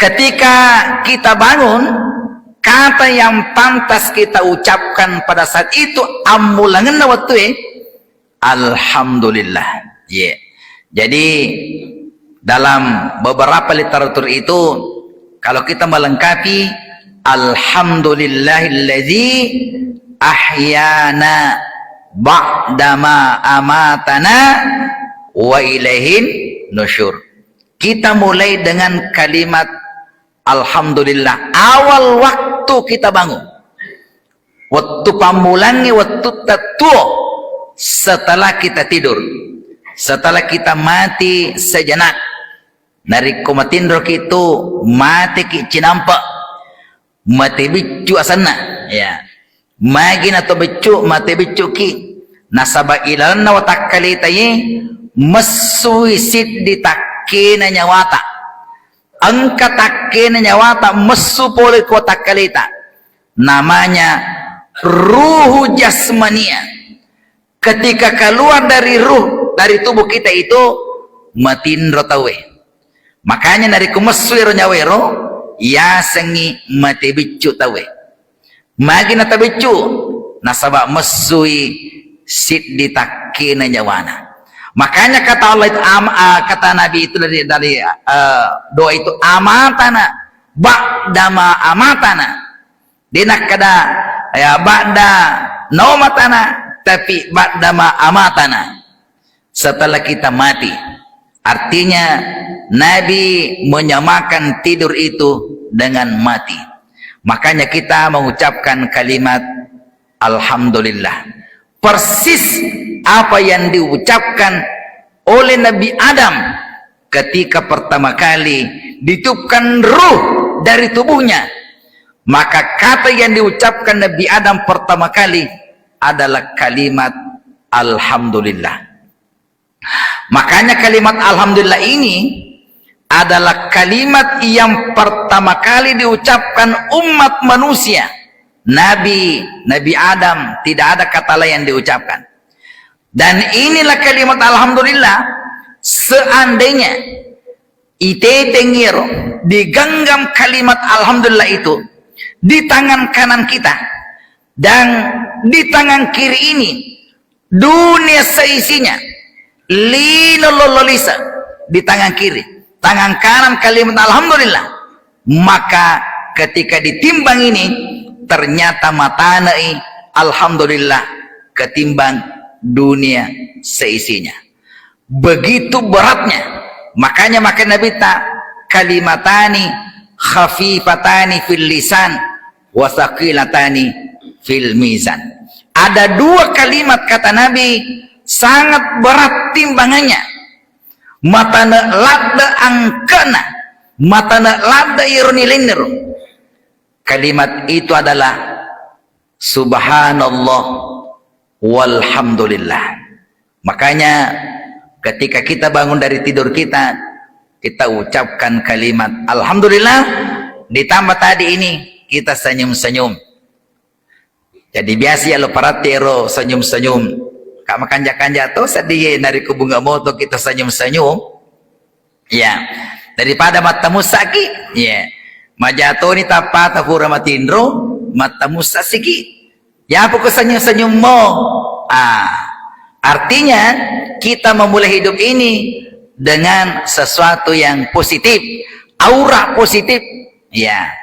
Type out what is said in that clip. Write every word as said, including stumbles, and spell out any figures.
Ketika kita bangun, kata yang pantas kita ucapkan pada saat itu, ammulangenna wettue, "Alhamdulillah." Iya. Jadi, dalam beberapa literatur itu, kalau kita melengkapi, "Alhamdulillahilladzi ahyana ba'dama amatana wa ilaihin nusyur." Kita mulai dengan kalimat alhamdulillah awal waktu kita bangun. Wettu pammulangnge wettutta tuo setelah kita tidur. Setelah kita mati sejenak. Narekko matinroki tu, mateki cinampe. Mate biccu asenna. Ya. Magi nato biccu, mate biccuki. Nasaba ilalenna watakkaleta ye, messui siddi takkena nyawata. Engka takkena nyawata messu pole ko takkaleta. Namanya ruhu jasmania. Ketika keluar dari ruh, dari tubuh kita itu, matinro tauwe. Makanya narekko messu ero nyawero, yasengngi mate biccu tauwe. Magi natabeccu? Nasaba messui siddi takkena nyawana. Makanya kata Allah itu, am-, ah, kata Nabi itu dari, dari, eh, doa itu, "Amatana, ba'dama amatana." De nakkeda, ya, "Ba'da naumatana," tapi, "Ba'dama amatana." Setelah kita mati. Artinya, Nabi menyamakan tidur itu dengan mati. Makanya kita mengucapkan kalimat alhamdulillah. Persis apa yang diucapkan oleh Nabi Adam ketika pertama kali ditiupkan ruh dari tubuhnya. Maka kata yang diucapkan Nabi Adam pertama kali adalah kalimat alhamdulillah. Makanya kalimat alhamdulillah ini adalah kalimat yang pertama kali diucapkan umat manusia. Nabi, Nabi Adam, tidak ada kata lain yang diucapkan. Dan inilah kalimat alhamdulillah, seandainya iteteng iyaro, digenggam kalimat alhamdulillah itu di tangan kanan kita dan di tangan kiri ini, dunia seisinya, lino lolo lise di tangan kiri, tangan kanan kalimat alhamdulillah. Maka ketika ditimbang ini, ternyata matanei alhamdulillah ketimbang dunia seisinya. Begitu beratnya. Makanya maka Nabi ta, "Kalimatani khafifatani fil lisan wa tsaqilatani fil mizan." Ada dua kalimat, kata Nabi, sangat berat timbangannya. Matane ladde angkena, matane ladde iro nilennero. Kalimat itu adalah subhanallah walhamdulillah. Makanya ketika kita bangun dari tidur kita, kita ucapkan kalimat alhamdulillah, ditambah tadi ini kita senyum-senyum. Jadi biasa ya lo parate ro senyum-senyum. Kak makanja-kanja to sedih narekko bunga moto kita senyum-senyum. Ya, daripada mattamussaki, ya. Majatoni tappata pura matinro, mattamussa siki. Ya, poko senyum-senyummo. Ah, artinya kita memulai hidup ini dengan sesuatu yang positif, aura positif. Ya,